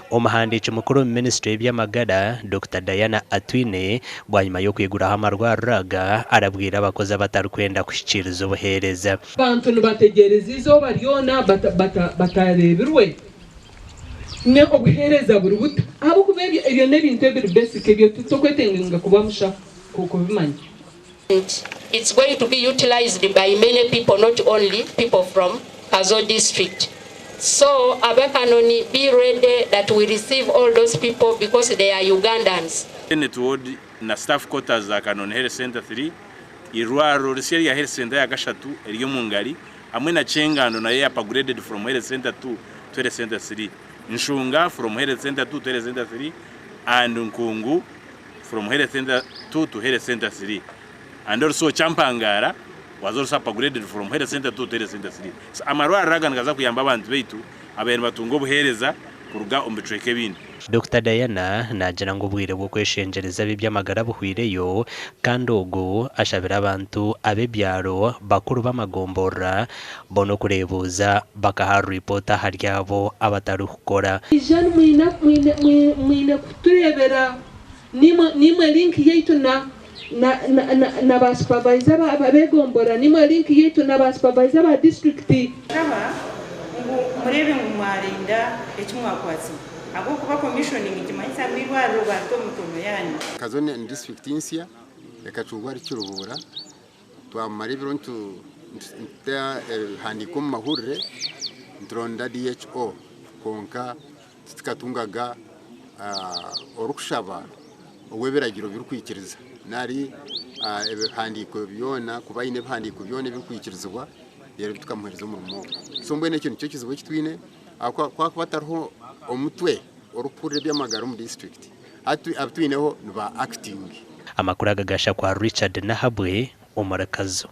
Omuhandiiki mukuru omu minisiture y'eby'amagara, Dokita Diana Atwine, bwanyima y'okwiguraho amarwariro aga, arabwire abakozi abatarikwenda kuhikiiriza obuheereza. Abantu nibategyereza eizooba ryona batareebirwe. Obuheereza buri buta? Ahabw'okuba ebyo n'ebintu ebiri basic ebyo titokwetenga kuba mushaho kubimanya. It's going to be utilized by many people, not only people from Kazo district. So Abakanoni, be ready that we receive all those people because they are Ugandans. Senate Ward na Staff Quarters za Kanoni Health Centre 3, eirwariro risya erya Health Centre ya kashatu eri omu Ngari hamwe na Kyengando nayo eya upgraded from Health Centre 2 to Health Centre 3, Nshunga from Health Centre 2 to Health Centre 3 and Nkungu from Health Centre 2 to Health Centre 3 and also Kyampangara was also upgraded from Health Centre 2 to Health Centre 3. So amarwariro aga nigaza kuyamba abantu baitu abaire nibatunga obuheereza kuruga omu bicweka ebindi. Dokita Diana naagira ngu obwire bw'okweshengyereza ab'eby'amagara buhwireyo kandi ogu ashabire abantu ab'ebyaro, bakuru b'amagomborora boona okureebuuza bakaha ripoota ahari abo abatarikukora. Ija mwine kutureebera nimwe link yaitu na na ba supervisor b'egombora, nimwe link yaitu na ba supervisor ba disiturikiti. Nshaba ngu mureebe ngu mwarinda eki mwakwatsibwa ahabw'okuba commissioning nikimanyisa ngu eirwariro barita omu mikono yaanyu. Kazo ni disiturikiti nsya ekacungwa ahari Kiruhura. Twamara ebiro nituta ebihandiiko omu mahurire nituronda DHO kwonka titukatungaga orikushaba ow'ebiragiro birikwikiriza nari ebihandiiko byona kuba aine ebihandiiko byona ebirikwikirizibwa reero tukamuheereza omurimo ogwo. So mbwenu ekyo nikyo kizibu eki twine ahabw'okuba ku hakuba hatariho omutwe orikukurira eby'amagara omu disiturikiti hati abu twineho ni ba akitingi. Amakuru aga gashakwa Richard Nahabwe omuri Kazo.